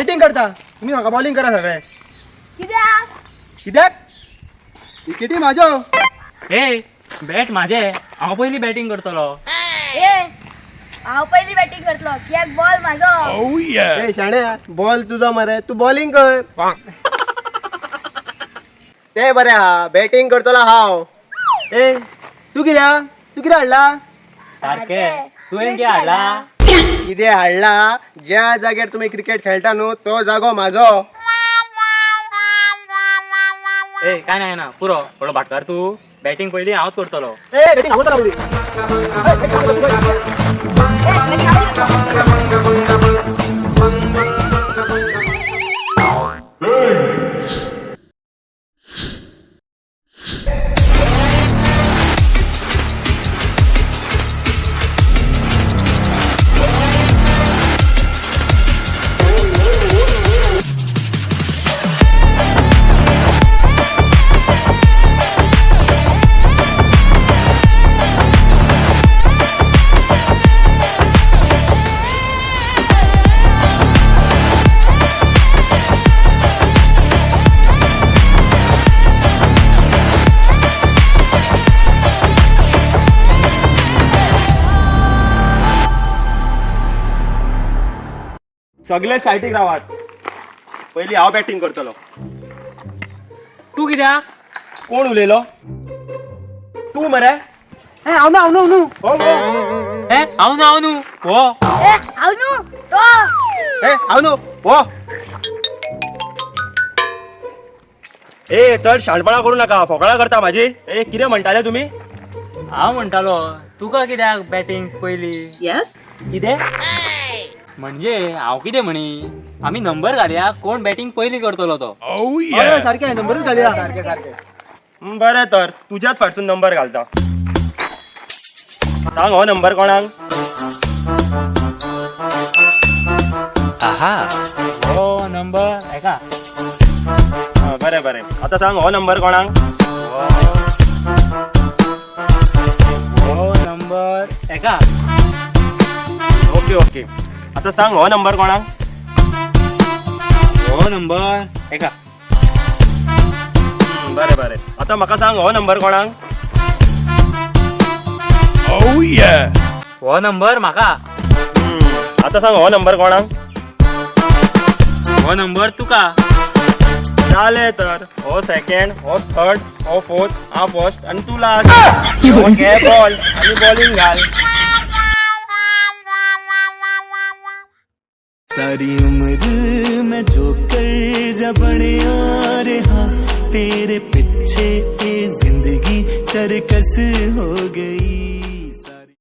Batting करता, तुम्ही म्हाका बॉलिंग करा सगळे. कित्याक? कित्याक? विकेटी म्हाज्यो. ए, बॅट माझे, हांव पयली बॅटिंग करतलो. ए, हांव पयली बॅटिंग करतलो कित्याक बॉल म्हाजो. ए शाण्या, बॉल तुजो मरे, तू बॉलिंग कर. ते बरे हा, बॅटिंग करतलो हांव. ए तू कित्याक, तू कितें हाडला? सारखे, तुवें कितें हाडला? कितें हाडला? ज्या जाग्यार तुमी क्रिकेट खेळटा न्हू तो जागो म्हाजो. ए, काय ना ना, पुरो थोडो भाटकार तू. बॅटिंग पयली हांवच करतलो. ए, बॅटिंग हांव करतलो पयली. ए, बॅटिंग हांव करतलो पयली. सगळे सायडीक रावात, पयली हांव बॅटिंग करतलो. तू कित्याक? कोण उलयलो? तूं मरे. ए, हांव ना, हांव न्हू, न्हू. हो हो. ए, हांव न्हू, हांव न्हू हो. ए, हांव न्हू तो. ए, हांव न्हू हो. ए, चड शाणपणा करू नका, फोकळां करता म्हाजी. ए, कितें म्हणटाले तुमी? हांव म्हणटालो तुका कित्याक बॅटिंग पयली? कितें? म्हणजे हांव कितें म्हणी, आमी नंबर घालया, कोण बॅटिंग पयली करतलो तो. हय, सारकें, नंबरूच घालया. सारकें सारकें. बरें तर तुज्याच फाटसून नंबर घालता. सांग हो नंबर कोणाक? हो नंबर एका. हा, बरें बरें, आतां सांग हो नंबर कोणाक? हो नंबर एका. ओके ओके, आतां सांग हो नंबर कोणाक? हो नंबर एका. बरें बरें, आतां म्हाका सांग हो नंबर कोणाक? हो नंबर म्हाका. आतां सांग हो नंबर कोणाक? हो नंबर तुका. जालें तर, हो सेकंड, हो थर्ड, हो फोर्थ, हांव फर्स्ट आनी तूं लास्ट. हो घे बॉल आनी बॉलिंग घाल. सारी उम्र मैं जो कर्ज बनया रहा, तेरे पीछे ये जिंदगी सर्कस हो गई.